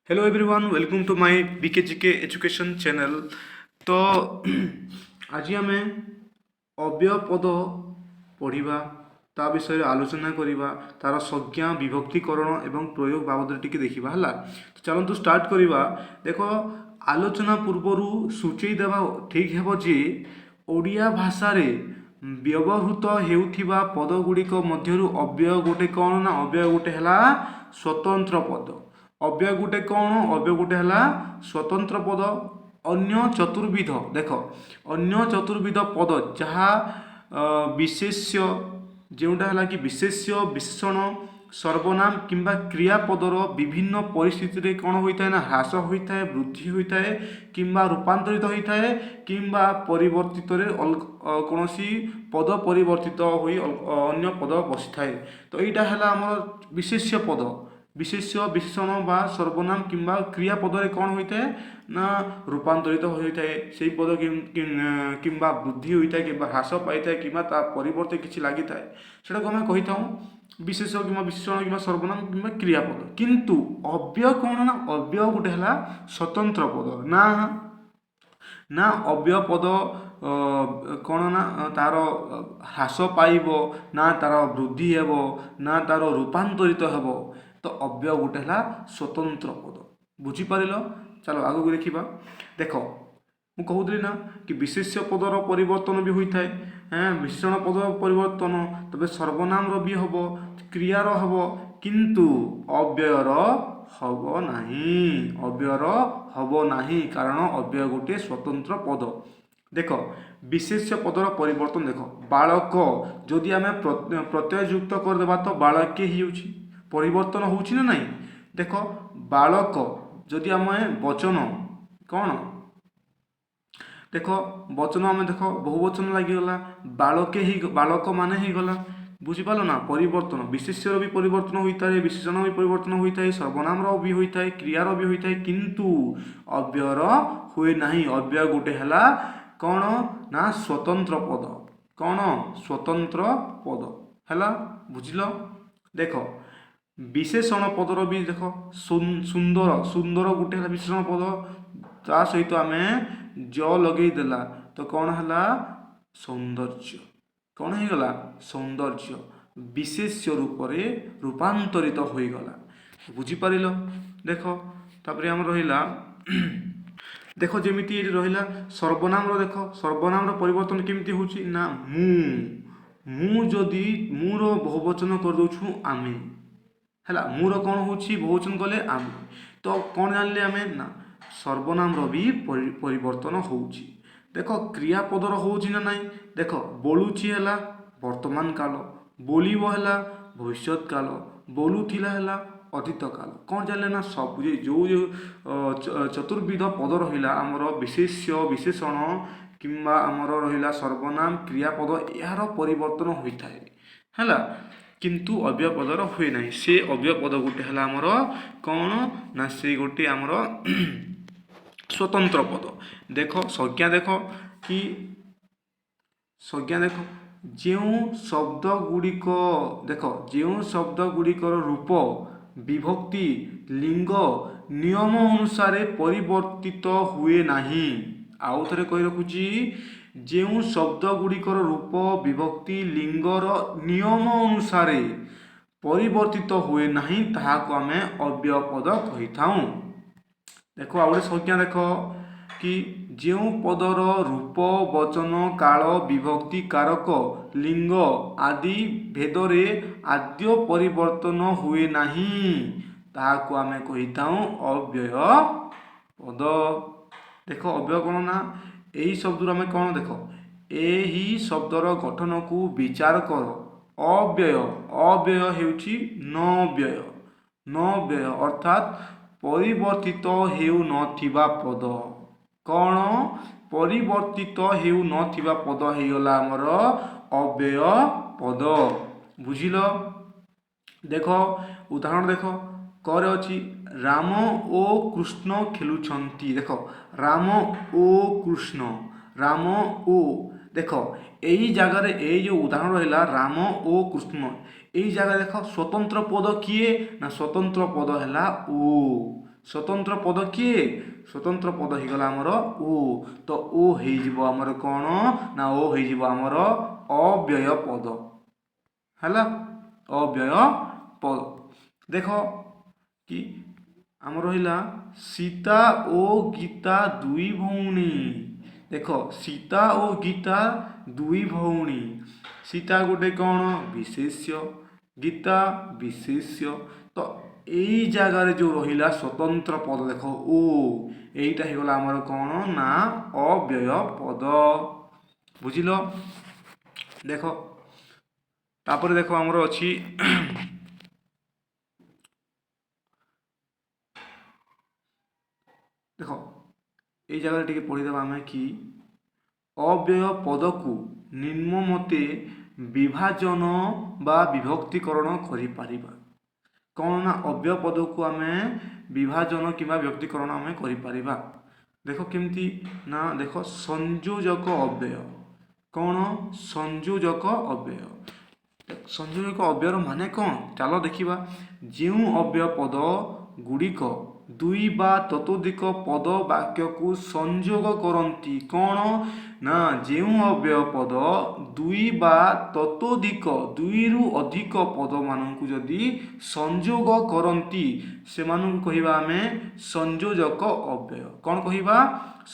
Hello everyone, welcome to my BKGK education channel. ତ ଆଜି ଆମେ ଅବ୍ୟୟ ପଦ ପଢ଼ିବା, ତା ବିଷୟରେ ଆଲୋଚନା କରିବା, ତାର ସଂଜ୍ଞା, ବିଭକ୍ତିକରଣ ଏବଂ ପ୍ରୟୋଗ ବାବଦରେ ଟିକେ ଦେଖିବା। ହେଲା, ତ ଚାଲନ୍ତୁ ଷ୍ଟାର୍ଟ କରିବା। ଦେଖ, ଆଲୋଚନା ପୂର୍ବରୁ ସୂଚେଇ ଦେବା ଠିକ୍ ହେବ ଯେ ଓଡ଼ିଆ ଭାଷାରେ ବ୍ୟବହୃତ ହେଉଥିବା ପଦ ଗୁଡ଼ିକ ମଧ୍ୟରୁ ଅବ୍ୟୟ ଗୋଟେ କ'ଣ ନା ଅବ୍ୟୟ ଗୋଟେ ହେଲା ସ୍ୱତନ୍ତ୍ର ପଦ। ଅବ୍ୟୟ ଗୋଟେ କ'ଣ? ଅବ୍ୟୟ ଗୋଟେ ହେଲା ସ୍ୱତନ୍ତ୍ର ପଦ। ଅନ୍ୟ ଚତୁର୍ବିଧ, ଦେଖ, ଅନ୍ୟ ଚତୁର୍ବିଧ ପଦ ଯାହା ବିଶେଷ୍ୟ, ଯେଉଁଟା ହେଲା କି ବିଶେଷ୍ୟ, ବିଶେଷଣ, ସର୍ବନାମ କିମ୍ବା କ୍ରିୟାପଦର ବିଭିନ୍ନ ପରିସ୍ଥିତିରେ କ'ଣ ହୋଇଥାଏ ନା ହ୍ରାସ ହୋଇଥାଏ, ବୃଦ୍ଧି ହୋଇଥାଏ କିମ୍ବା ରୂପାନ୍ତରିତ ହୋଇଥାଏ କିମ୍ବା ପରିବର୍ତ୍ତିତରେ କୌଣସି ପଦ ପରିବର୍ତ୍ତିତ ହୋଇ ଅନ୍ୟ ପଦ ବସିଥାଏ। ତ ଏଇଟା ହେଲା ଆମର ବିଶେଷ୍ୟ ପଦ। ବିଶେଷ୍ୟ, ବିଶେଷଣ ବା ସର୍ବନାମ କିମ୍ବା କ୍ରିୟାପଦରେ କ'ଣ ହୋଇଥାଏ ନା ରୂପାନ୍ତରିତ ହୋଇଥାଏ ସେଇ ପଦ, କିମ୍ବା ବୃଦ୍ଧି ହୋଇଥାଏ କିମ୍ବା ହ୍ରାସ ପାଇଥାଏ କିମ୍ବା ତା ପରିବର୍ତ୍ତେ କିଛି ଲାଗିଥାଏ, ସେଟାକୁ ଆମେ କହିଥାଉ ବିଶେଷ କିମ୍ବା ବିଶେଷଣ କିମ୍ବା ସର୍ବନାମ କିମ୍ବା କ୍ରିୟାପଦ। କିନ୍ତୁ ଅବ୍ୟୟ କ'ଣ ନା ଅବ୍ୟୟ ଗୋଟେ ହେଲା ସ୍ୱତନ୍ତ୍ର ପଦ। ନା ନା ଅବ୍ୟୟ ପଦ କ'ଣ ନା ତାର ହ୍ରାସ ପାଇବ, ନା ତାର ବୃଦ୍ଧି ହେବ, ନା ତାର ରୂପାନ୍ତରିତ ହେବ। ତ ଅବ୍ୟୟ ଗୋଟେ ହେଲା ସ୍ୱତନ୍ତ୍ର ପଦ। ବୁଝିପାରିଲ? ଚାଲ ଆଗକୁ ଦେଖିବା। ଦେଖ, ମୁଁ କହୁଥିଲି ନା କି ବିଶେଷ୍ୟ ପଦର ପରିବର୍ତ୍ତନ ବି ହୋଇଥାଏ, ବିଶେଷଣ ପଦ ପରିବର୍ତ୍ତନ, ତେବେ ସର୍ବନାମର ବି ହେବ, କ୍ରିୟାର ହେବ, କିନ୍ତୁ ଅବ୍ୟୟର ହେବ ନାହିଁ। ଅବ୍ୟୟର ହେବ ନାହିଁ, କାରଣ ଅବ୍ୟୟ ଗୋଟିଏ ସ୍ୱତନ୍ତ୍ର ପଦ। ଦେଖ, ବିଶେଷ୍ୟ ପଦର ପରିବର୍ତ୍ତନ ଦେଖ। ବାଳକ ଯଦି ଆମେ ପ୍ରତ୍ୟୟଯୁକ୍ତ କରିଦେବା ତ ବାଳକେ ହେଇଯାଉଛି। ପରିବର୍ତ୍ତନ ହେଉଛି ନା ନାହିଁ? ଦେଖ, ବାଳକ ଯଦି ଆମେ ବଚନ କ'ଣ, ଦେଖ, ବଚନ ଆମେ ଦେଖ ବହୁବଚନ ଲାଗିଗଲା, ବାଳକେ ହେଇ ବାଳକ ମାନେ ହେଇଗଲା। ବୁଝିପାରିଲ ନା? ପରିବର୍ତ୍ତନ ବିଶେଷ୍ୟର ବି ପରିବର୍ତ୍ତନ ହୋଇଥାଏ, ବିଶେଷଣ ବି ପରିବର୍ତ୍ତନ ହୋଇଥାଏ, ସର୍ବନାମର ବି ହୋଇଥାଏ, କ୍ରିୟାର ବି ହୋଇଥାଏ, କିନ୍ତୁ ଅବ୍ୟୟର ହୁଏ ନାହିଁ। ଅବ୍ୟୟ ଗୋଟେ ହେଲା କ'ଣ ନା ସ୍ୱତନ୍ତ୍ର ପଦ। କ'ଣ? ସ୍ୱତନ୍ତ୍ର ପଦ ହେଲା। ବୁଝିଲ? ଦେଖ, ବିଶେଷଣ ପଦର ବି ଦେଖ, ସୁନ୍ଦର। ସୁନ୍ଦର ଗୋଟେ ହେଲା ବିଶେଷଣ ପଦ। ତା ସହିତ ଆମେ ଜ ଲଗେଇଦେଲା ତ କ'ଣ ହେଲା? ସୌନ୍ଦର୍ଯ୍ୟ। କ'ଣ ହେଇଗଲା? ସୌନ୍ଦର୍ଯ୍ୟ ବିଶେଷ୍ୟ ରୂପରେ ରୂପାନ୍ତରିତ ହୋଇଗଲା। ବୁଝିପାରିଲ? ଦେଖ, ତାପରେ ଆମର ରହିଲା, ଦେଖ, ଯେମିତି ଏଠି ରହିଲା ସର୍ବନାମର। ଦେଖ, ସର୍ବନାମର ପରିବର୍ତ୍ତନ କେମିତି ହେଉଛି ନା ମୁଁ ଯଦି ମୁଁର ବହୁବଚନ କରିଦେଉଛୁ ଆମେ ହେଲା। ମୁଁର କ'ଣ ହେଉଛି? ବହୁବଚନ କଲେ ଆମେ। ତ କ'ଣ ଜାଣିଲେ ଆମେ ନା ସର୍ବନାମର ବି ପରିବର୍ତ୍ତନ ହେଉଛି। ଦେଖ, କ୍ରିୟାପଦର ହେଉଛି ନା ନାହିଁ? ଦେଖ, ବୋଲୁଛି ହେଲା ବର୍ତ୍ତମାନ କାଳ, ବୋଲିବ ହେଲା ଭବିଷ୍ୟତ କାଳ, ବୋଲୁଥିଲା ହେଲା ଅତୀତ କାଳ। କ'ଣ ଜାଣିଲେ ନା ସବୁ ଯେଉଁ ଯେଉଁ ଚତୁର୍ବିଧ ପଦ ରହିଲା ଆମର, ବିଶେଷ୍ୟ, ବିଶେଷଣ କିମ୍ବା ଆମର ରହିଲା ସର୍ବନାମ, କ୍ରିୟାପଦ, ଏହାର ପରିବର୍ତ୍ତନ ହୋଇଥାଏ ହେଲା, କିନ୍ତୁ ଅବ୍ୟୟ ପଦର ହୁଏ ନାହିଁ। ସେ ଅବ୍ୟୟ ପଦ ଗୋଟେ ହେଲା ଆମର କ'ଣ ନା ସେ ଗୋଟେ ଆମର ସ୍ୱତନ୍ତ୍ର ପଦ। ଦେଖ, ସଂଜ୍ଞା ଦେଖ କି ସଂଜ୍ଞା ଦେଖ, ଯେଉଁ ଶବ୍ଦ ଗୁଡ଼ିକ, ଦେଖ, ଯେଉଁ ଶବ୍ଦ ଗୁଡ଼ିକର ରୂପ, ବିଭକ୍ତି, ଲିଙ୍ଗ ନିୟମ ଅନୁସାରେ ପରିବର୍ତ୍ତିତ ହୁଏ ନାହିଁ। ଆଉ ଥରେ କହି ରଖୁଛି, ଯେଉଁ ଶବ୍ଦ ଗୁଡ଼ିକର ରୂପ, ବିଭକ୍ତି, ଲିଙ୍ଗର ନିୟମ ଅନୁସାରେ ପରିବର୍ତ୍ତିତ ହୁଏ ନାହିଁ, ତାହାକୁ ଆମେ ଅବ୍ୟୟ ପଦ କହିଥାଉଁ। ଦେଖ, ଆଉ ଗୋଟେ ସଂଜ୍ଞା ଦେଖ କି ଯେଉଁ ପଦର ରୂପ, ବଚନ, କାଳ, ବିଭକ୍ତି, କାରକ, ଲିଙ୍ଗ ଆଦି ଭେଦରେ ଆଦ୍ୟ ପରିବର୍ତ୍ତନ ହୁଏ ନାହିଁ, ତାହାକୁ ଆମେ କହିଥାଉଁ ଅବ୍ୟୟ ପଦ। ଦେଖ, ଅବ୍ୟୟ କ'ଣ ନା ଏହି ଶବ୍ଦରୁ ଆମେ କ'ଣ, ଦେଖ, ଏହି ଶବ୍ଦର ଗଠନକୁ ବିଚାର କର। ଅବ୍ୟୟ, ଅବ୍ୟୟ ହେଉଛି ନ ବ୍ୟୟ। ନ ବ୍ୟୟ ଅର୍ଥାତ୍ ପରିବର୍ତ୍ତିତ ହେଉନଥିବା ପଦ। କ'ଣ? ପରିବର୍ତ୍ତିତ ହେଉନଥିବା ପଦ ହେଇଗଲା ଆମର ଅବ୍ୟୟ ପଦ। ବୁଝିଲ? ଦେଖ, ଉଦାହରଣ ଦେଖ, କରେ ଅଛି ରାମ ଓ କୃଷ୍ଣ ଖେଳୁଛନ୍ତି। ଦେଖ, ରାମ ଓ କୃଷ୍ଣ, ରାମ ଓ, ଦେଖ, ଏଇ ଜାଗାରେ ଏଇ ଯେଉଁ ଉଦାହରଣ ରହିଲା ରାମ ଓ କୃଷ୍ଣ, ଏଇ ଜାଗାରେ ଦେଖ, ସ୍ୱତନ୍ତ୍ର ପଦ କିଏ ନା ସ୍ୱତନ୍ତ୍ର ପଦ ହେଲା ଓ। ସ୍ୱତନ୍ତ୍ର ପଦ କିଏ? ସ୍ୱତନ୍ତ୍ର ପଦ ହେଇଗଲା ଆମର ଓ। ତ ଓ ହେଇଯିବ ଆମର କ'ଣ ନା ଓ ହେଇଯିବ ଆମର ଅବ୍ୟୟ ପଦ। ହେଲା, ଅବ୍ୟୟ ପଦ। ଦେଖ କି ଆମର ରହିଲା ସୀତା ଓ ଗୀତା ଦୁଇ ଭଉଣୀ। ଦେଖ, ସୀତା ଓ ଗୀତା ଦୁଇ ଭଉଣୀ। ସୀତା ଗୋଟେ କ'ଣ? ବିଶେଷ୍ୟ। ଗୀତା ବିଶେଷ୍ୟ। ତ ଏଇ ଜାଗାରେ ଯେଉଁ ରହିଲା ସ୍ୱତନ୍ତ୍ର ପଦ, ଦେଖ ଓ, ଏଇଟା ହେଇଗଲା ଆମର କ'ଣ ନା ଅବ୍ୟୟ ପଦ। ବୁଝିଲ? ଦେଖ, ତାପରେ ଦେଖ ଆମର ଅଛି, ଦେଖ ଏଇ ଜାଗାରେ ଟିକେ ପଢ଼ିଦେବା ଆମେ କି ଅବ୍ୟୟ ପଦକୁ ନିମ୍ନମତେ ବିଭାଜନ ବା ବିଭକ୍ତିକରଣ କରିପାରିବା। କ'ଣ ନା ଅବ୍ୟୟ ପଦକୁ ଆମେ ବିଭାଜନ କିମ୍ବା ବ୍ୟକ୍ତିକରଣ ଆମେ କରିପାରିବା। ଦେଖ କେମିତି ନା, ଦେଖ ସଂଯୋଜକ ଅବ୍ୟୟ କ'ଣ? ସଂଯୋଜକ ଅବ୍ୟୟ। ସଂଯୋଜକ ଅବ୍ୟୟର ମାନେ କ'ଣ? ଚାଲ ଦେଖିବା। ଯେଉଁ ଅବ୍ୟୟ ପଦ ଗୁଡ଼ିକ ଦୁଇ ବା ତତୋଧିକ ପଦ ବାକ୍ୟକୁ ସଂଯୋଗ କରନ୍ତି। କ'ଣ ନା ଯେଉଁ ଅବ୍ୟୟ ପଦ ଦୁଇ ବା ତତୋଧିକ, ଦୁଇରୁ ଅଧିକ ପଦମାନଙ୍କୁ ଯଦି ସଂଯୋଗ କରନ୍ତି, ସେମାନଙ୍କୁ କହିବା ଆମେ ସଂଯୋଜକ ଅବ୍ୟୟ। କ'ଣ କହିବା?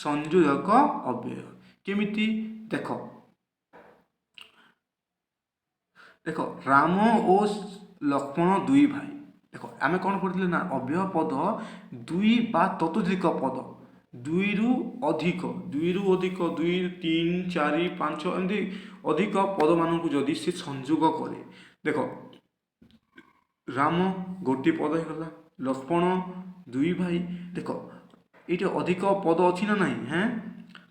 ସଂଯୋଜକ ଅବ୍ୟୟ। କେମିତି? ଦେଖ, ଦେଖ ରାମ ଓ ଲକ୍ଷ୍ମଣ ଦୁଇ ଭାଇ। ଦେଖ, ଆମେ କ'ଣ ପଢ଼ିଥିଲେ ନା ଅବ୍ୟୟ ପଦ ଦୁଇ ବା ତତୋଧିକ ପଦ, ଦୁଇରୁ ଅଧିକ, ଦୁଇରୁ ଅଧିକ, 2, 3, 4, 5 ଏମିତି ଅଧିକ ପଦମାନଙ୍କୁ ଯଦି ସେ ସଂଯୋଗ କରେ। ଦେଖ, ରାମ ଗୋଟିଏ ପଦ ହେଇଗଲା, ଲକ୍ଷ୍ମଣ ଦୁଇ ଭାଇ। ଦେଖ, ଏଇଠି ଅଧିକ ପଦ ଅଛି ନା ନାହିଁ? ହେଁ,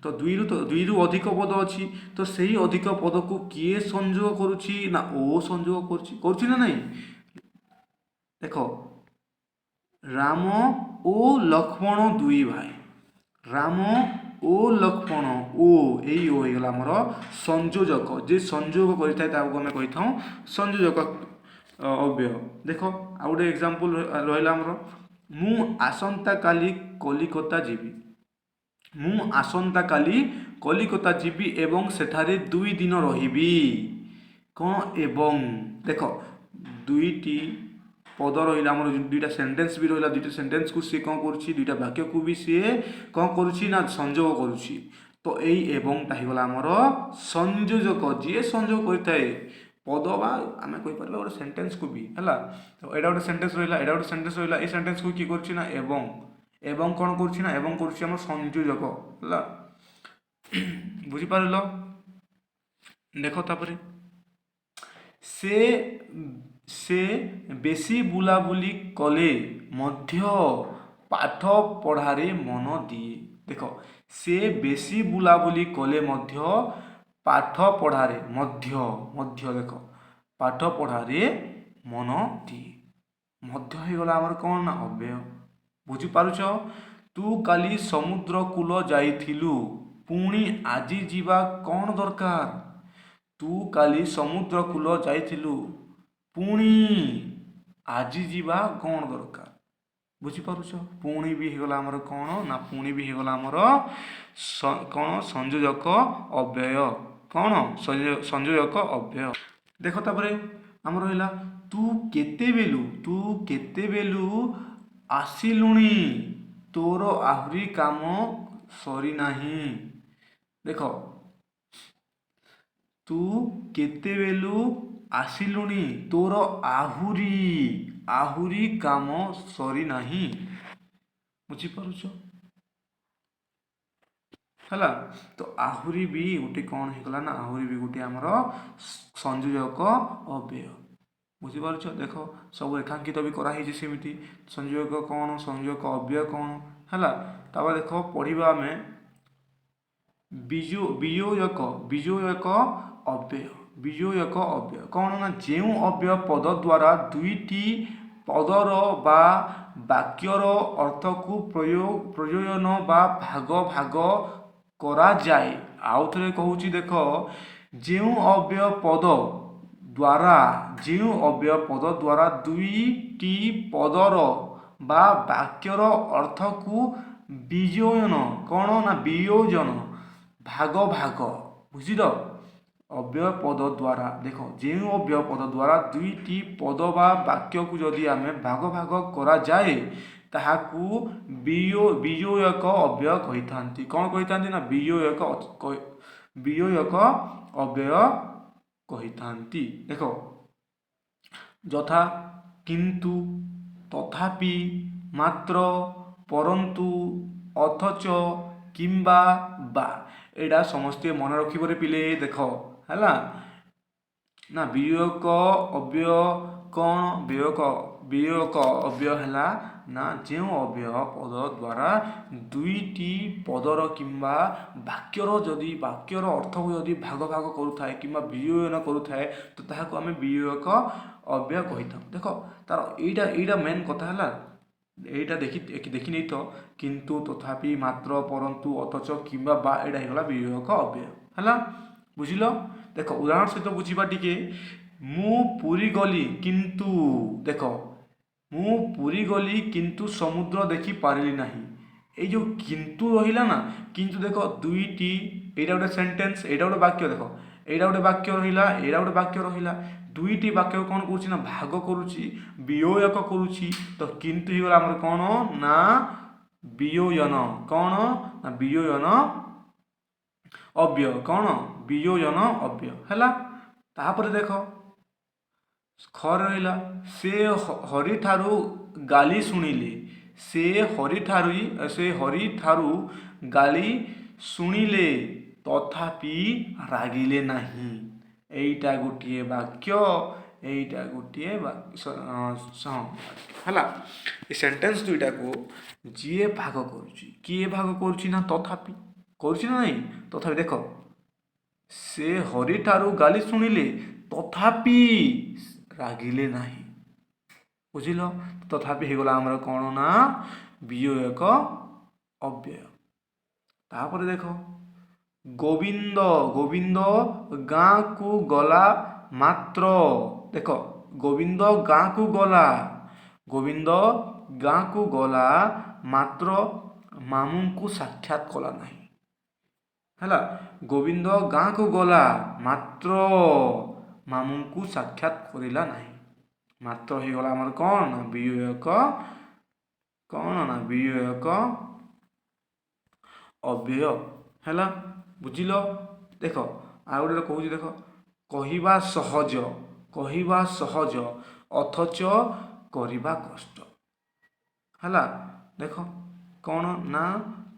ତ ଦୁଇରୁ, ତ ଦୁଇରୁ ଅଧିକ ପଦ ଅଛି। ତ ସେଇ ଅଧିକ ପଦକୁ କିଏ ସଂଯୋଗ କରୁଛି ନା ଓ ସଂଯୋଗ କରୁଛି। କରୁଛି ନା ନାହିଁ? ଦେଖ, ରାମ ଓ ଲକ୍ଷ୍ମଣ ଦୁଇ ଭାଇ। ରାମ ଓ ଲକ୍ଷ୍ମଣ, ଓ, ଏଇ ଓ ହେଇଗଲା ଆମର ସଂଯୋଜକ। ଯେ ସଂଯୋଗ କରିଥାଏ ତାହାକୁ ଆମେ କହିଥାଉ ସଂଯୋଜକ ଅବ୍ୟୟ। ଦେଖ, ଆଉ ଗୋଟେ ଏକ୍ଜାମ୍ପଲ୍ ରହିଲା ଆମର, ମୁଁ ଆସନ୍ତାକାଲି କଲିକତା ଯିବି। ମୁଁ ଆସନ୍ତାକାଲି କଲିକତା ଯିବି ଏବଂ ସେଠାରେ 2 ଦିନ ରହିବି। କ'ଣ ଏବଂ? ଦେଖ, ଦୁଇଟି ପଦ ରହିଲା ଆମର, ଦୁଇଟା ସେଣ୍ଟେନ୍ସ ବି ରହିଲା। ଦୁଇଟା ସେଣ୍ଟେନ୍ସକୁ ସିଏ କ'ଣ କରୁଛି? ଦୁଇଟା ବାକ୍ୟକୁ ବି ସିଏ କ'ଣ କରୁଛି ନା ସଂଯୋଗ କରୁଛି। ତ ଏଇ ଏବଂଟା ହେଇଗଲା ଆମର ସଂଯୋଜକ, ଯିଏ ସଂଯୋଗ କରିଥାଏ ପଦ ବା ଆମେ କହିପାରିବା ଗୋଟେ ସେଣ୍ଟେନ୍ସକୁ ବି। ହେଲା, ତ ଏଇଟା ଗୋଟେ ସେଣ୍ଟେନ୍ସ ରହିଲା, ଏଇଟା ଗୋଟେ ସେଣ୍ଟେନ୍ସ ରହିଲା। ଏଇ ସେଣ୍ଟେନ୍ସକୁ କିଏ କରୁଛି ନା ଏବଂ। ଏବଂ କ'ଣ କରୁଛି ନା ଏବଂ କରୁଛି ଆମର ସଂଯୋଜକ। ହେଲା, ବୁଝିପାରିଲ? ଦେଖ ତାପରେ, ସେ ବେଶୀ ବୁଲାବୁଲି କଲେ ମଧ୍ୟ ପାଠ ପଢ଼ାରେ ମନ ଦିଏ। ଦେଖ, ସେ ବେଶୀ ବୁଲାବୁଲି କଲେ ମଧ୍ୟ ପାଠ ପଢ଼ାରେ ମଧ୍ୟ, ମଧ୍ୟ, ଦେଖ, ପାଠ ପଢ଼ାରେ ମନ ଦିଏ। ମଧ୍ୟ ହେଇଗଲା ଆମର କ'ଣ ନା ଅବ୍ୟୟ। ବୁଝିପାରୁଛ? ତୁ କାଲି ସମୁଦ୍ର କୂଳ ଯାଇଥିଲୁ, ପୁଣି ଆଜି ଯିବା କ'ଣ ଦରକାର? ତୁ କାଲି ସମୁଦ୍ର କୂଳ ଯାଇଥିଲୁ, ପୁଣି ଆଜି ଯିବା କ'ଣ ଦରକାର? ବୁଝିପାରୁଛ? ପୁଣି ବି ହେଇଗଲା ଆମର କ'ଣ ନା ପୁଣି ବି ହେଇଗଲା ଆମର କ'ଣ? ସଂଯୋଜକ ଅବ୍ୟୟ। କ'ଣ? ସଂଯୋଜକ ଅବ୍ୟୟ। ଦେଖ, ତାପରେ ଆମର ରହିଲା, ତୁ କେତେବେଲୁ, ତୁ କେତେବେଲୁ ଆସିଲୁଣି, ତୋର ଆହୁରି କାମ ସରିନାହିଁ। ଦେଖ, ତୁ କେତେବେଲୁ ଆସିଲୁଣି, ତୋର ଆହୁରି, ଆହୁରି କାମ ସରିନାହିଁ। ବୁଝିପାରୁଛ? ହେଲା, ତ ଆହୁରି ବି ଗୋଟେ କ'ଣ ହେଇଗଲା ନା ଆହୁରି ବି ଗୋଟେ ଆମର ସଂଯୋଜକ ଅବ୍ୟୟ। ବୁଝିପାରୁଛ? ଦେଖ, ସବୁ ରେଖାଙ୍କିତ ବି କରାହେଇଛି ସେମିତି, ସଂଯୋଜକ କ'ଣ, ସଂଯୋଜକ ଅବ୍ୟୟ କ'ଣ। ହେଲା, ତାପରେ ଦେଖ ପଢ଼ିବା ଆମେ ବିଜୁ ବିଯୋଜକ, ବିଯୋଜକ ଅବ୍ୟୟ। ବିଯୋଜକ ଅବ୍ୟୟ କ'ଣ ନା ଯେଉଁ ଅବ୍ୟୟ ପଦ ଦ୍ୱାରା ଦୁଇଟି ପଦର ବା ବାକ୍ୟର ଅର୍ଥକୁ ପ୍ରୟୋଜନ ବା ଭାଗ ଭାଗ କରାଯାଏ। ଆଉ ଥରେ କହୁଛି ଦେଖ, ଯେଉଁ ଅବ୍ୟୟ ପଦ ଦ୍ୱାରା, ଯେଉଁ ଅବ୍ୟୟ ପଦ ଦ୍ୱାରା ଦୁଇଟି ପଦର ବା ବାକ୍ୟର ଅର୍ଥକୁ ବିଯୋଜନ, କ'ଣ ନା ବିୟୋଜନ, ଭାଗ ଭାଗ। ବୁଝିଲ? ଅବ୍ୟୟ ପଦ ଦ୍ୱାରା, ଦେଖ, ଯେଉଁ ଅବ୍ୟୟ ପଦ ଦ୍ୱାରା ଦୁଇଟି ପଦ ବା ବାକ୍ୟକୁ ଯଦି ଆମେ ଭାଗ ଭାଗ କରାଯାଏ, ତାହାକୁ ବିଯୋଜକ ଅବ୍ୟୟ କହିଥାନ୍ତି। କ'ଣ କହିଥାନ୍ତି ନା ବିୟୋଜକ ଅବ୍ୟୟ କହିଥାନ୍ତି। ଦେଖ, ଯଥା କିନ୍ତୁ, ତଥାପି, ମାତ୍ର, ପରନ୍ତୁ, ଅଥଚ, କିମ୍ବା, ବା। ଏଇଟା ସମସ୍ତେ ମନେ ରଖିବରେ ପିଲେ। ଦେଖ, ହେଲା ନା, ବିୟୋଜକ ଅବ୍ୟୟ କ'ଣ? ବିୟୋଜକ ଅବ୍ୟୟ ହେଲା ନା ଯେଉଁ ଅବ୍ୟୟ ପଦ ଦ୍ୱାରା ଦୁଇଟି ପଦର କିମ୍ବା ବାକ୍ୟର ଯଦି ବାକ୍ୟର ଅର୍ଥକୁ ଯଦି ଭାଗ ଭାଗ କରୁଥାଏ କିମ୍ବା ବିୟୋଜନ କରୁଥାଏ, ତ ତାହାକୁ ଆମେ ବିୟୋଜକ ଅବ୍ୟୟ କହିଥାଉ। ଦେଖ, ତାର ଏଇଟା ମେନ୍ କଥା ହେଲା। ଏଇଟା ଦେଖି ନେଇଥ, କିନ୍ତୁ, ତଥାପି, ମାତ୍ର, ପରନ୍ତୁ, ଅଥଚ, କିମ୍ବା, ବା। ଏଇଟା ହେଇଗଲା ବିୟୋଜକ ଅବ୍ୟୟ। ହେଲା, ବୁଝିଲ? ଦେଖ, ଉଦାହରଣ ସହିତ ବୁଝିବା ଟିକେ। ମୁଁ ପୁରୀ ଗଲି କିନ୍ତୁ, ଦେଖ, ମୁଁ ପୁରୀ ଗଲି କିନ୍ତୁ ସମୁଦ୍ର ଦେଖି ପାରିଲି ନାହିଁ। ଏଇ ଯେଉଁ କିନ୍ତୁ ରହିଲା ନା, କିନ୍ତୁ, ଦେଖ, ଦୁଇଟି, ଏଇଟା ଗୋଟେ ସେଣ୍ଟେନ୍ସ, ଏଇଟା ଗୋଟେ ବାକ୍ୟ। ଦେଖ, ଏଇଟା ଗୋଟେ ବାକ୍ୟ ରହିଲା, ଏଇଟା ଗୋଟେ ବାକ୍ୟ ରହିଲା। ଦୁଇଟି ବାକ୍ୟ କ'ଣ କରୁଛି ନା ଭାଗ କରୁଛି, ବିୟୋଜକ କରୁଛି। ତ କିନ୍ତୁ ହେଇଗଲା ଆମର କ'ଣ ନା ବିୟୋଜନ, କ'ଣ ନା ବିୟୋଜନ ଅବ୍ୟୟ। କ'ଣ? ବିୟୋଜନ ଅବ୍ୟୟ ହେଲା। ତାପରେ ଦେଖ, ଖ ରହିଲା, ସେ ହରିଠାରୁ ଗାଲି ଶୁଣିଲେ। ସେ ହରିଠାରୁ ଗାଳି ଶୁଣିଲେ, ତଥାପି ରାଗିଲେ ନାହିଁ। ଏଇଟା ଗୋଟିଏ ବାକ୍ୟ, ଏଇଟା ଗୋଟିଏ ହଁ, ହେଲା। ଏ ସେଣ୍ଟେନ୍ସ ଦୁଇଟାକୁ ଯିଏ ଭାଗ କରୁଛି, କିଏ ଭାଗ କରୁଛି ନା ତଥାପି କରୁଛି ନା ନାହିଁ? ତଥାପି। ଦେଖ, ସେ ହରିଠାରୁ ଗାଲି ଶୁଣିଲେ, ତଥାପି ରାଗିଲେ ନାହିଁ। ବୁଝିଲ? ତଥାପି ହେଇଗଲା ଆମର କ'ଣ ନା ବିୟୋଜକ ଅବ୍ୟୟ। ତାପରେ ଦେଖ, ଗୋବିନ୍ଦ ଗାଁକୁ ଗଲା ମାତ୍ର, ଦେଖ, ଗୋବିନ୍ଦ ଗାଁକୁ ଗଲା, ଗୋବିନ୍ଦ ଗାଁକୁ ଗଲା ମାତ୍ର ମାମୁଁଙ୍କୁ ସାକ୍ଷାତ କଲା ନାହିଁ। ହେଲା, ଗୋବିନ୍ଦ ଗାଁକୁ ଗଲା ମାତ୍ର ମାମୁଁଙ୍କୁ ସାକ୍ଷାତ କରିଲା ନାହିଁ। ମାତ୍ର ହେଇଗଲା ଆମର କ'ଣ ନା ବିୟୋଜକ, କ'ଣ ନା ବିୟୋଜକ ଅବ୍ୟୟ ହେଲା। ବୁଝିଲ? ଦେଖ, ଆଉ ଗୋଟେ କହୁଛି, ଦେଖ, କହିବା ସହଜ, କହିବା ସହଜ, ଅଥଚ କରିବା କଷ୍ଟ। ହେଲା, ଦେଖ, କ'ଣ ନା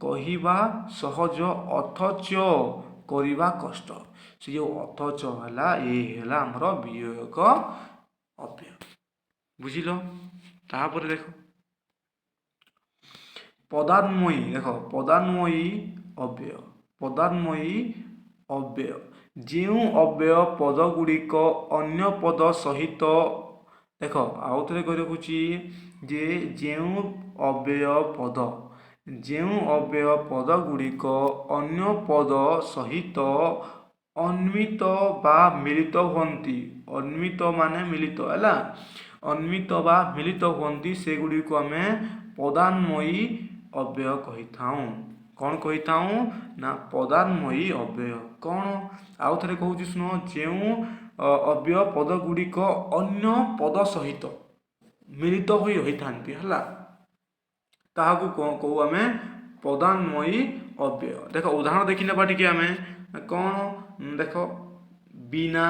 କହିବା ସହଜ, ଅଥଚ କରିବା କଷ୍ଟ। ସେ ଯେଉଁ ଅଥଚ ହେଲା, ଏ ହେଲା ଆମର ବିୟୋଜକ ଅବ୍ୟୟ। ବୁଝିଲ? ତାପରେ ଦେଖ, ପଦାନ୍ୱୟୀ। ଦେଖ, ପଦାନ୍ୱୟୀ ଅବ୍ୟୟ, ପଦାନ୍ୱୟୀ ଅବ୍ୟୟ। ଯେଉଁ ଅବ୍ୟୟ ପଦ ଗୁଡ଼ିକ ଅନ୍ୟ ପଦ ସହିତ, ଦେଖ, ଆଉ ଥରେ କହି ରଖୁଛି ଯେ ଯେଉଁ ଅବ୍ୟୟ ପଦ ଗୁଡ଼ିକ ଅନ୍ୟ ପଦ ସହିତ ଅନ୍ୱିତ ବା ମିଳିତ ହୁଅନ୍ତି, ଅନ୍ୱିତ ମାନେ ମିଳିତ, ହେଲା, ଅନ୍ୱିତ ବା ମିଳିତ ହୁଅନ୍ତି, ସେଗୁଡ଼ିକୁ ଆମେ ପଦାନ୍ୱୟୀ ଅବ୍ୟୟ କହିଥାଉଁ। କ'ଣ କହିଥାଉଁ ନା ପଦାନ୍ୱୟୀ ଅବ୍ୟୟ। କ'ଣ? ଆଉ ଥରେ କହୁଛି, ଶୁଣ। ଯେଉଁ ଅବ୍ୟୟ ପଦ ଗୁଡ଼ିକ ଅନ୍ୟ ପଦ ସହିତ ମିଳିତ ହୋଇ ରହିଥାନ୍ତି, ହେଲା, ତାହାକୁ କ'ଣ କହୁ ଆମେ? ପଦାନ୍ୱୟୀ ଅବ୍ୟୟ। ଦେଖ, ଉଦାହରଣ ଦେଖିନେବା ଟିକେ ଆମେ। କ'ଣ? ଦେଖ, ବିନା,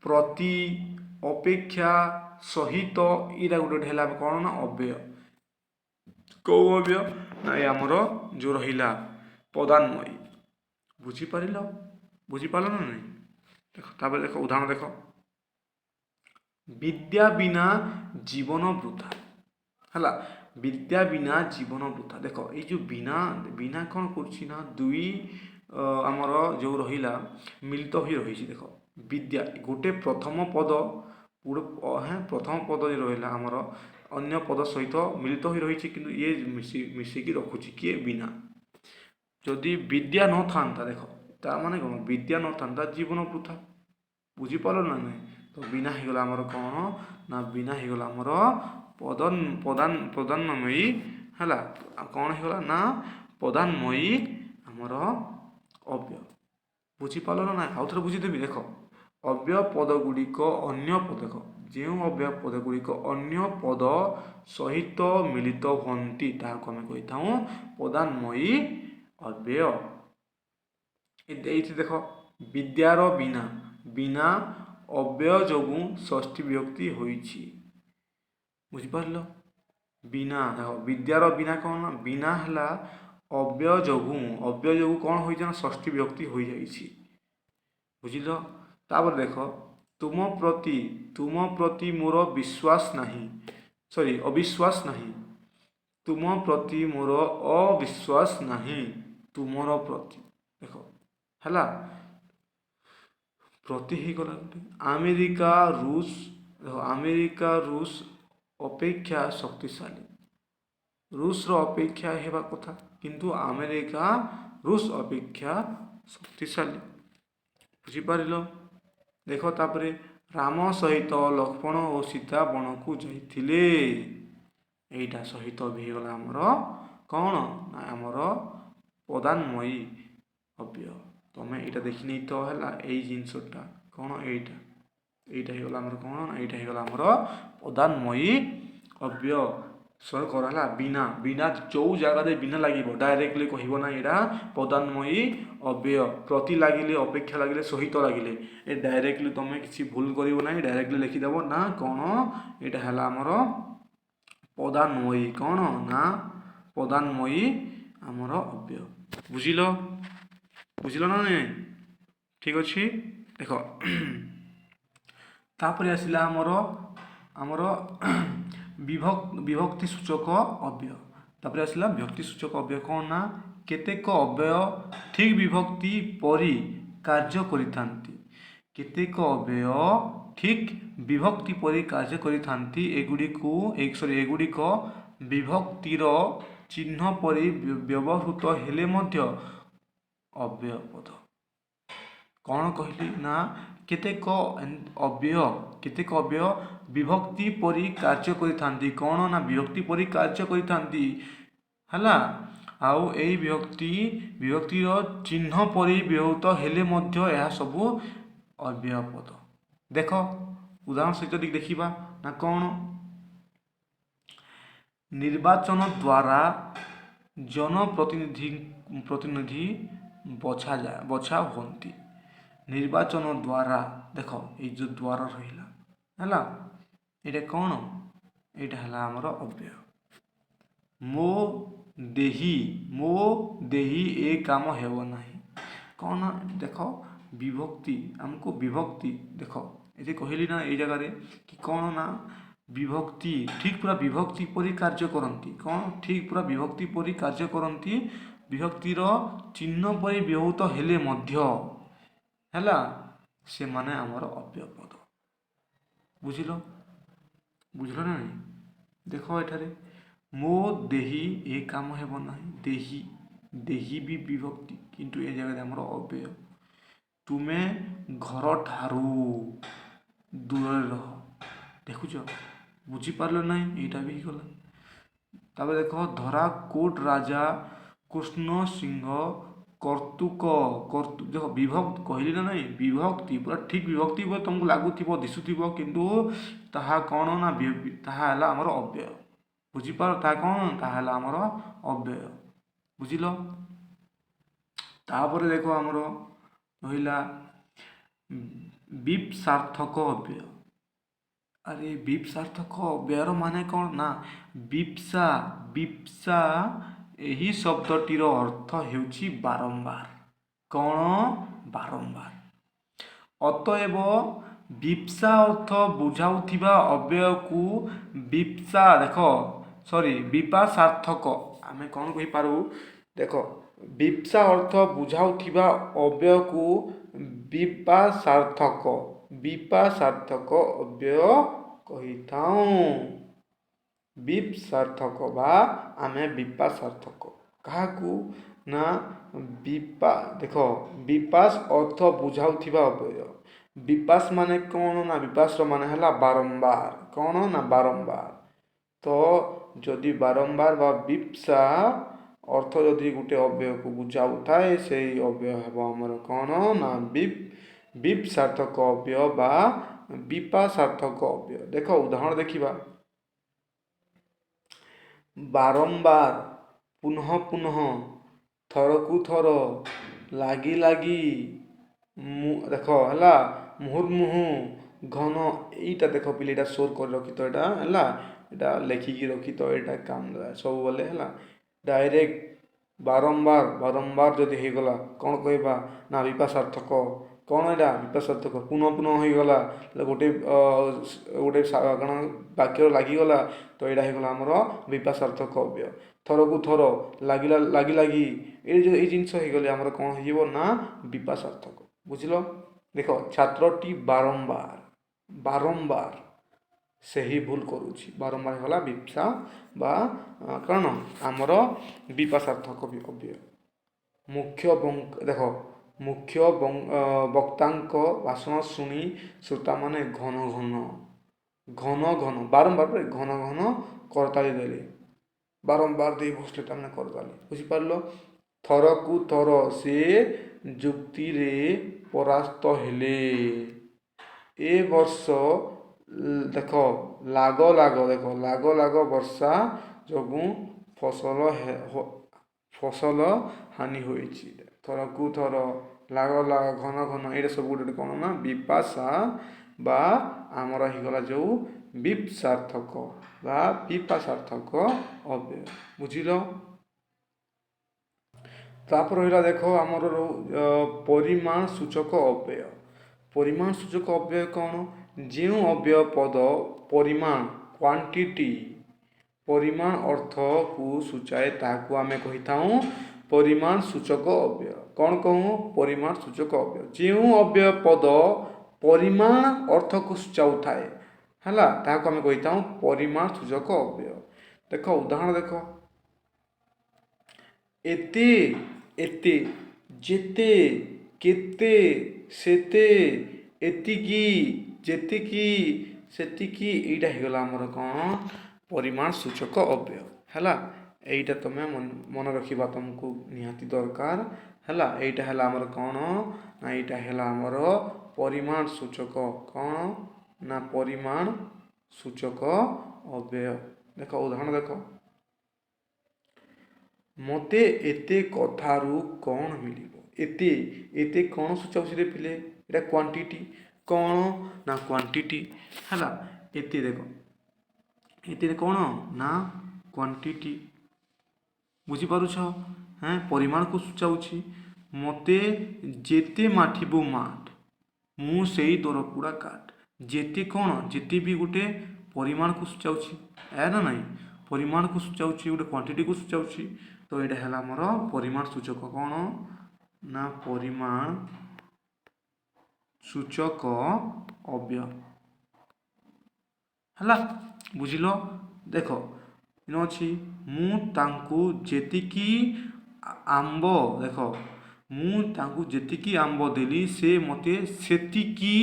ପ୍ରତି, ଅପେକ୍ଷା, ସହିତ। ଏଇଟା ଗୋଟେ ଗୋଟେ ହେଲା କ'ଣ ନା ଅବ୍ୟୟ। କେଉଁ ଅବ୍ୟୟ ନା ଏ ଆମର ଯେଉଁ ରହିଲା ପଦାନ୍ୱୟୀ। ବୁଝିପାରିଲ? ବୁଝିପାରିଲ ନା ନାହିଁ? ଦେଖ, ତାପରେ ଦେଖ, ଉଦାହରଣ ଦେଖ, ବିଦ୍ୟା ବିନା ଜୀବନ ବୃଥା। ହେଲା, ବିଦ୍ୟା ବିନା ଜୀବନ ବୃଥା। ଦେଖ, ଏଇ ଯେଉଁ ବିନା, ବିନା କ'ଣ କରୁଛି ନା ଦୁଇ ଆମର ଯେଉଁ ରହିଲା ମିଳିତ ହୋଇ ରହିଛି। ଦେଖ, ବିଦ୍ୟା ଗୋଟେ ପ୍ରଥମ ପଦ, ଗୋଟେ ପ୍ରଥମ ପଦ ଯେ ରହିଲା ଆମର, ଅନ୍ୟ ପଦ ସହିତ ମିଳିତ ହୋଇ ରହିଛି, କିନ୍ତୁ ଇଏ ମିଶିକି ରଖୁଛି କିଏ? ବିନା। ଯଦି ବିଦ୍ୟା ନଥାନ୍ତା, ଦେଖ, ତା ମାନେ କ'ଣ? ବିଦ୍ୟା ନଥାନ୍ତା, ଜୀବନ ବୃଥା। ବୁଝିପାରିଲ ନା ନାହିଁ? ତ ବିନା ହେଇଗଲା ଆମର କ'ଣ ନା ବିନା ହେଇଗଲା ଆମର ପଦ ପଦାନ୍ୱୟୀ ହେଲା। କ'ଣ ହେଇଗଲା ନା ପଦାନ୍ୱୟୀ ଆମର ଅବ୍ୟୟ। ବୁଝିପାରିଲ ନା ନାଇଁ? ଆଉ ଥରେ ବୁଝିଦେବି, ଦେଖ। ଅବ୍ୟୟ ପଦ ଗୁଡ଼ିକ ଅନ୍ୟ ପଦ, ଦେଖ, ଯେଉଁ ଅବ୍ୟୟ ପଦ ଗୁଡ଼ିକ ଅନ୍ୟ ପଦ ସହିତ ମିଳିତ ହୁଅନ୍ତି, ତାହାକୁ ଆମେ କହିଥାଉ ପଦାନ୍ୱୟୀ ଅବ୍ୟୟ। ଏଇଠି ଦେଖ, ବିଦ୍ୟାର ବିନା। ବିନା ଅବ୍ୟୟ ଯୋଗୁଁ ଷଷ୍ଠୀ ବିଭକ୍ତି ହୋଇଛି। ବୁଝିପାରିଲ? ବିନା, ଦେଖ, ବିଦ୍ୟାର ବିନା କ'ଣ ନା ବିନା ହେଲା ଅବ୍ୟୟ ଯୋଗୁଁ। ଅବ୍ୟୟ ଯୋଗୁଁ କ'ଣ ହୋଇଛି ନା ଷଷ୍ଠୀ ବିଭକ୍ତି ହୋଇଯାଇଛି। ବୁଝିଲ? ତାପରେ ଦେଖ, ତୁମ ପ୍ରତି ମୋର ବିଶ୍ୱାସ ନାହିଁ, ସରି, ଅବିଶ୍ୱାସ ନାହିଁ। ତୁମ ପ୍ରତି ମୋର ଅବିଶ୍ୱାସ ନାହିଁ। ତୁମର ପ୍ରତି, ଦେଖ, ହେଲା ପ୍ରତି ହେଇଗଲା ଗୋଟେ। ଆମେରିକା ରୁଷ, ଦେଖ, ଆମେରିକା ରୁଷ ଅପେକ୍ଷା ଶକ୍ତିଶାଳୀ। ରୁଷର ଅପେକ୍ଷା ହେବା କଥା, କିନ୍ତୁ ଆମେରିକା ରୁଷ ଅପେକ୍ଷା ଶକ୍ତିଶାଳୀ। ବୁଝିପାରିଲ? ଦେଖ, ତାପରେ ରାମ ସହିତ ଲକ୍ଷ୍ମଣ ଓ ସୀତା ବଣକୁ ଯାଇଥିଲେ। ଏଇଟା ସହିତ ବି ହେଇଗଲା ଆମର କ'ଣ ନା ଆମର ପଦାନ୍ୱୟୀ ଅବ୍ୟୟ। ତମେ ଏଇଟା ଦେଖିନେଇଥ। ହେଲା, ଏଇ ଜିନିଷଟା କ'ଣ? ଏଇଟା ହେଇଗଲା ଆମର କ'ଣ ନା ଏଇଟା ହେଇଗଲା ଆମର ପଦାନ୍ୱୟୀ ଅବ୍ୟୟ। ସର କରାହେଲା ବିନା। ବିନା, ଯେଉଁ ଜାଗାରେ ବିନା ଲାଗିବ, ଡାଇରେକ୍ଟଲି କହିବ ନା ଏଇଟା ପଦାନ୍ୱୟୀ ଅବ୍ୟୟ। ପ୍ରତି ଲାଗିଲେ, ଅପେକ୍ଷା ଲାଗିଲେ, ସହିତ ଲାଗିଲେ, ଏ ଡାଇରେକ୍ଟଲି ତମେ କିଛି ଭୁଲ କରିବ ନାହିଁ। ଡାଇରେକ୍ଟଲି ଲେଖିଦେବ ନା କ'ଣ ଏଇଟା ହେଲା ଆମର ପଦାନ୍ୱୟୀ, କ'ଣ ନା ପଦାନ୍ୱୟୀ ଆମର ଅବ୍ୟୟ। ବୁଝିଲ? ବୁଝିଲ ନା ନାଇଁ? ଠିକ୍ ଅଛି। ଦେଖ, ତାପରେ ଆସିଲା ଆମର ବିଭକ୍ତି ସୂଚକ ଅବ୍ୟୟ। ତାପରେ ଆସିଲା ବିଭକ୍ତି ସୂଚକ ଅବ୍ୟୟ। କ'ଣ ନା କେତେକ ଅବ୍ୟୟ ଠିକ୍ ବିଭକ୍ତି ପରି କାର୍ଯ୍ୟ କରିଥାନ୍ତି। କେତେକ ଅବ୍ୟୟ ଠିକ୍ ବିଭକ୍ତି ପରି କାର୍ଯ୍ୟ କରିଥାନ୍ତି। ଏଗୁଡ଼ିକୁ, ସରି, ଏଗୁଡ଼ିକ ବିଭକ୍ତିର ଚିହ୍ନ ପରି ବ୍ୟବହୃତ ହେଲେ ମଧ୍ୟ ଅବ୍ୟୟ ପଦ। କ'ଣ କହିଲି ନା କେତେକ ଅବ୍ୟୟ ବିଭକ୍ତି ପରି କାର୍ଯ୍ୟ କରିଥାନ୍ତି। କ'ଣ ନା ବିଭକ୍ତି ପରି କାର୍ଯ୍ୟ କରିଥାନ୍ତି। ହେଲା, ଆଉ ଏଇ ବିଭକ୍ତିର ଚିହ୍ନ ପରି ବ୍ୟବହୃତ ହେଲେ ମଧ୍ୟ ଏହା ସବୁ ଅବ୍ୟୟ ପଦ। ଦେଖ, ଉଦାହରଣ ସହିତ ଟିକେ ଦେଖିବା ନା କ'ଣ। ନିର୍ବାଚନ ଦ୍ୱାରା ଜନପ୍ରତିନିଧି ପ୍ରତିନିଧି ବଛା ହୁଅନ୍ତି। ନିର୍ବାଚନ ଦ୍ୱାରା, ଦେଖ, ଏଇ ଯେଉଁ ଦ୍ୱାରା ରହିଲା, ହେଲା, ଏଇଟା କ'ଣ? ଏଇଟା ହେଲା ଆମର ଅବ୍ୟୟ। ମୋ ଦେହି ଏ କାମ ହେବ ନାହିଁ। କ'ଣ? ଦେଖ, ବିଭକ୍ତି ଆମକୁ ବିଭକ୍ତି, ଦେଖ, ଏଠି କହିଲି ନା ଏଇ ଜାଗାରେ କି କ'ଣ ନା ବିଭକ୍ତି ଠିକ୍ ପୁରା ବିଭକ୍ତି ପରି କାର୍ଯ୍ୟ କରନ୍ତି। କ'ଣ? ଠିକ୍ ପୁରା ବିଭକ୍ତି ପରି କାର୍ଯ୍ୟ କରନ୍ତି। ବିଭକ୍ତିର ଚିହ୍ନ ପରି ବ୍ୟବହୃତ ହେଲେ ମଧ୍ୟ ହେଲା ସେମାନେ ଆମର ଅବ୍ୟୟ ପଦ। ବୁଝିଲ? ବୁଝିଲ ନା ନାହିଁ? ଦେଖ, ଏଠାରେ ମୋ ଦେହି ଏ କାମ ହେବ ନାହିଁ। ଦେହି, ଦେହି ବି ବିଭକ୍ତି, କିନ୍ତୁ ଏ ଜାଗାରେ ଆମର ଅବ୍ୟୟ। ତୁମେ ଘରଠାରୁ ଦୂରରେ ରହ। ଦେଖୁଛ? ବୁଝିପାରିଲ ନାହିଁ? ଏଇଟା ବି ହେଇଗଲା। ତାପରେ ଦେଖ, ଧରାକୋଟ ରାଜା କୃଷ୍ଣ ସିଂହ କର୍ତ୍ତୃକ ଦେଖ, ବିଭକ୍ତ କହିଲି ନା ନାହିଁ? ବିଭକ୍ତି ପୁରା ଠିକ୍ ବିଭକ୍ତି ପୁରା ତୁମକୁ ଲାଗୁଥିବ, ଦିଶୁଥିବ, କିନ୍ତୁ ତାହା କ'ଣ ନା ତାହା ହେଲା ଆମର ଅବ୍ୟୟ। ବୁଝିପାର? ତାହା କ'ଣ? ତାହା ହେଲା ଆମର ଅବ୍ୟୟ। ବୁଝିଲ? ତାପରେ ଦେଖ, ଆମର ରହିଲା ବିପ୍ସାର୍ଥକ ଅବ୍ୟୟ। ଆରେ, ବିପ୍ସାର୍ଥକ ଅବ୍ୟୟର ମାନେ କ'ଣ ନା ବିପ୍ସା। ବିପ୍ସା ଏହି ଶବ୍ଦଟିର ଅର୍ଥ ହେଉଛି ବାରମ୍ବାର। କ'ଣ? ବାରମ୍ବାର। ଅତଏବ ବିପ୍ସା ଅର୍ଥ ବୁଝାଉଥିବା ଅବ୍ୟୟକୁ ବିପ୍ସା, ଦେଖ, ସରି, ବିପାସାର୍ଥକ ଆମେ କ'ଣ କହିପାରୁ? ଦେଖ, ବିପ୍ସା ଅର୍ଥ ବୁଝାଉଥିବା ଅବ୍ୟୟକୁ ବିପାସାର୍ଥକ ଅବ୍ୟୟ କହିଥାଉଁ। ବିପ୍ସାର୍ଥକ ବା ଆମେ ବିପାସାର୍ଥକ କାହାକୁ ନା ବିପା, ଦେଖ, ବିପାସ ଅର୍ଥ ବୁଝାଉଥିବା ଅବ୍ୟୟ। ବିପାସ ମାନେ କ'ଣ ନା ବିପାସର ମାନେ ହେଲା ବାରମ୍ବାର। କ'ଣ ନା ବାରମ୍ବାର। ତ ଯଦି ବାରମ୍ବାର ବା ବିପ୍ସା ଅର୍ଥ ଯଦି ଗୋଟେ ଅବ୍ୟୟକୁ ବୁଝାଉଥାଏ, ସେଇ ଅବ୍ୟୟ ହେବ ଆମର କ'ଣ ନା ବିପ୍ସାର୍ଥକ ଅବ୍ୟୟ ବା ବିପାସାର୍ଥକ ଅବ୍ୟୟ। ଦେଖ, ଉଦାହରଣ ଦେଖିବା। ବାରମ୍ବାର, ପୁନଃ ପୁନଃ, ଥରକୁ ଥର, ଲାଗି ଲାଗି, ମୁଁ ଦେଖ ହେଲା, ମୁହୁର୍ମୁହୁ, ଘନ। ଏଇଟା ଦେଖ ପିଲେ, ଏଇଟା ସୋର୍ କରି ରଖିତ। ଏଇଟା ହେଲା, ଏଇଟା ଲେଖିକି ରଖିତ, ଏଇଟା କାମ ଦେବା ସବୁବେଳେ। ହେଲା, ଡାଇରେକ୍ଟ ବାରମ୍ବାର ବାରମ୍ବାର ଯଦି ହେଇଗଲା, କ'ଣ କହିବା ନା ବିପାସାର୍ଥକ। କ'ଣ ଏଇଟା ବିପାସାର୍ଥକ? ପୁନଃ ପୁନଃ ହେଇଗଲା, ଗୋଟେ ଗୋଟେ କ'ଣ ବାକ୍ୟ ଲାଗିଗଲା, ତ ଏଇଟା ହେଇଗଲା ଆମର ବିପାସାର୍ଥକ ଅବ୍ୟୟ। ଥରକୁ ଥର, ଲାଗିଲା, ଲାଗି ଲାଗି, ଏଇ ଯେଉଁ ଏଇ ଜିନିଷ ହେଇଗଲେ ଆମର କ'ଣ ହେଇଯିବ ନା ବିପାସାର୍ଥକ। ବୁଝିଲ? ଦେଖ, ଛାତ୍ରଟି ବାରମ୍ବାର ବାରମ୍ବାର ସେହି ଭୁଲ କରୁଛି। ବାରମ୍ବାର ହେଇଗଲା ବିପ୍ସା ବା କ'ଣ ଆମର ବିପାସାର୍ଥକ ଅବ୍ୟୟ। ମୁଖ୍ୟ ଦେଖ, ମୁଖ୍ୟ ବକ୍ତାଙ୍କ ଭାଷଣ ଶୁଣି ଶ୍ରୋତାମାନେ ଘନ ଘନ ଘନ ଘନ, ବାରମ୍ବାର ଘନ ଘନ କରତାଳି ଦେଲେ। ବାରମ୍ବାର ଦେଇ ବସିଲେ ତାମାନେ କରତାଳି। ବୁଝିପାରିଲ? ଥରକୁ ଥର ସେ ଯୁକ୍ତିରେ ପରାସ୍ତ ହେଲେ। ଏ ବର୍ଷ ଦେଖ, ଲାଗ ଲାଗ, ଦେଖ, ଲାଗ ଲାଗ ବର୍ଷା ଯୋଗୁଁ ଫସଲ ହାନି ହୋଇଛି। ଥରକୁ ଥର, ଲାଗ ଲାଗ, ଘନ ଘନ, ଏଇଟା ସବୁ ଗୋଟେ ଗୋଟେ କ'ଣ ନା ବିପାସା ବା ଆମର ହେଇଗଲା ଯେଉଁ ବିପ୍ସାର୍ଥକ ବା ବିପାସାର୍ଥକ ଅବ୍ୟୟ। ବୁଝିଲ? ତାପରେ ରହିଲା ଦେଖ ଆମର ପରିମାଣ ସୂଚକ ଅବ୍ୟୟ। ପରିମାଣ ସୂଚକ ଅବ୍ୟୟ କ'ଣ? ଯେଉଁ ଅବ୍ୟୟ ପଦ ପରିମାଣ, କ୍ୱାଣ୍ଟିଟି, ପରିମାଣ ଅର୍ଥକୁ ସୂଚାଏ, ତାହାକୁ ଆମେ କହିଥାଉ ପରିମାଣ ସୂଚକ ଅବ୍ୟୟ। କ'ଣ କହୁ? ପରିମାଣ ସୂଚକ ଅବ୍ୟୟ। ଯେଉଁ ଅବ୍ୟୟ ପଦ ପରିମାଣ ଅର୍ଥକୁ ସୂଚାଉଥାଏ, ହେଲା, ତାହାକୁ ଆମେ କହିଥାଉ ପରିମାଣ ସୂଚକ ଅବ୍ୟୟ। ଦେଖ, ଉଦାହରଣ ଦେଖ। ଏତେ, ଏତେ, ଯେତେ, କେତେ, ସେତେ, ଏତିକି, ଯେତିକି, ସେତିକି, ଏଇଟା ହେଇଗଲା ଆମର କ'ଣ? ପରିମାଣ ସୂଚକ ଅବ୍ୟୟ। ହେଲା, ଏଇଟା ତମେ ମନେ ରଖିବା ତମକୁ ନିହାତି ଦରକାର। ହେଲା, ଏଇଟା ହେଲା ଆମର କ'ଣ ନା ଏଇଟା ହେଲା ଆମର ପରିମାଣ ସୂଚକ କ'ଣ ନା ପରିମାଣ ସୂଚକ ଅବ୍ୟୟ। ଦେଖ, ଉଦାହରଣ ଦେଖ। ମୋତେ ଏତେ କଥାରୁ କ'ଣ ମିଳିବ? ଏତେ, ଏତେ କ'ଣ ସୂଚାଉଛି ରେ ପିଲେ? ଏଇଟା କ୍ୱାଣ୍ଟିଟି। କ'ଣ ନା କ୍ୱାଣ୍ଟିଟି। ହେଲା, ଏତେ ଦେଖ, ଏଥିରେ କ'ଣ ନା କ୍ୱାଣ୍ଟିଟି। ବୁଝିପାରୁଛ? ହେଁ, ପରିମାଣକୁ ସୂଚାଉଛି। ମୋତେ ଯେତେ ମାଠିବୁ ମାଠ, ମୁଁ ସେଇ ଦରପୋଡ଼ା କାଠ। ଯେତେ କ'ଣ? ଯେତେ ବି ଗୋଟେ ପରିମାଣକୁ ସୂଚାଉଛି, ଏ ନା ନାହିଁ? ପରିମାଣକୁ ସୂଚାଉଛି, ଗୋଟେ କ୍ୱାଣ୍ଟିଟିକୁ ସୂଚାଉଛି। ତ ଏଇଟା ହେଲା ଆମର ପରିମାଣ ସୂଚକ କ'ଣ ନା ପରିମାଣ ସୂଚକ ଅବ୍ୟୟ। ହେଲା, ବୁଝିଲ? ଦେଖ, ଅଛି, ମୁଁ ତାଙ୍କୁ ଯେତିକି ଆମ୍ବ, ଦେଖ, ମୁଁ ତାଙ୍କୁ ଯେତିକି ଆମ୍ବ ଦେଲି, ସେ ମୋତେ ସେତିକି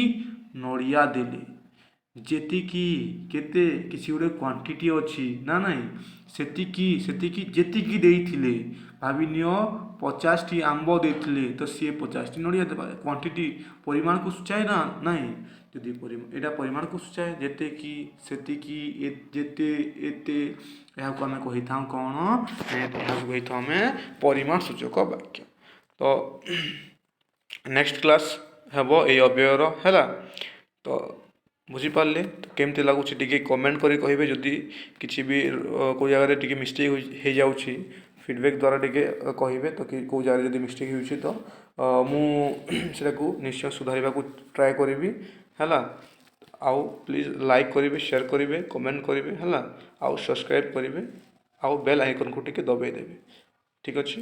ନଡ଼ିଆ ଦେଲେ। ଯେତିକି, କେତେ, କିଛି ଗୋଟେ କ୍ୱାଣ୍ଟିଟି ଅଛି ନା ନାହିଁ? ସେତିକି, ସେତିକି, ଯେତିକି ଦେଇଥିଲେ, ଭାବିନିଅ 50ଟି ଆମ୍ବ ଦେଇଥିଲେ, ତ ସିଏ 50ଟି ନଡ଼ିଆ ଦେବା। କ୍ୱାଣ୍ଟିଟି, ପରିମାଣକୁ ସୂଚାଏ ନା ନାହିଁ? ଯଦି ଏଇଟା ପରିମାଣକୁ ସୂଚାଏ, ଯେତିକି, ସେତିକି, ଯେତେ, ଏତେ, ଏହାକୁ ଆମେ କହିଥାଉ କ'ଣ? ଏହାକୁ କହିଥାଉ ଆମେ ପରିମାଣ ସୂଚକ ବାକ୍ୟ। ତ ନେକ୍ସଟ କ୍ଲାସ୍ ହେବ ଏଇ ଅବ୍ୟୟର। ହେଲା ତ? ବୁଝିପାରିଲେ ତ? କେମିତି ଲାଗୁଛି ଟିକେ କମେଣ୍ଟ କରି କହିବେ। ଯଦି କିଛି ବି କେଉଁ ଜାଗାରେ ଟିକେ ମିଷ୍ଟେକ୍ ହେଇଯାଉଛି, ଫିଡ଼ବ୍ୟାକ୍ ଦ୍ୱାରା ଟିକେ କହିବେ ତ କି କେଉଁ ଜାଗାରେ ଯଦି ମିଷ୍ଟେକ୍ ହେଉଛି, ତ ମୁଁ ସେଟାକୁ ନିଶ୍ଚୟ ସୁଧାରିବାକୁ ଟ୍ରାଏ କରିବି। ହେଲା, ଆଉ ପ୍ଲିଜ୍ ଲାଇକ୍ କରିବେ, ସେୟାର କରିବେ, କମେଣ୍ଟ କରିବେ। ହେଲା, ଆଉ ସବସ୍କ୍ରାଇବ୍ କରିବେ, ଆଉ ବେଲ୍ ଆଇକନ୍କୁ ଟିକେ ଦବାଇ ଦେବେ। ଠିକ୍ ଅଛି।